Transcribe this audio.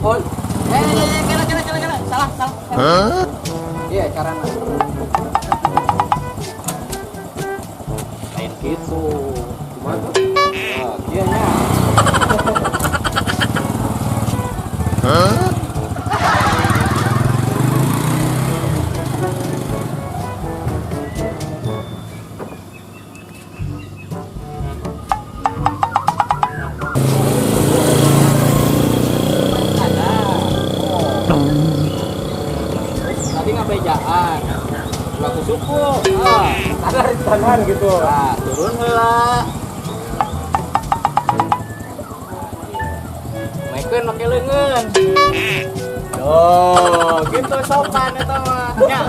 Oh, eh, kira kira kira kira, salah salah. Salah. Iya, carana. Lain gitu. Kumaha tuh? Oh, kieu nya. Ada. Tadi ngabejaan. Ulah ku suku. Ah, Tangan tangan gitu. nah, turun heula. Maikeun make leungeun. Oh, gitu sopan eta mah. Nya.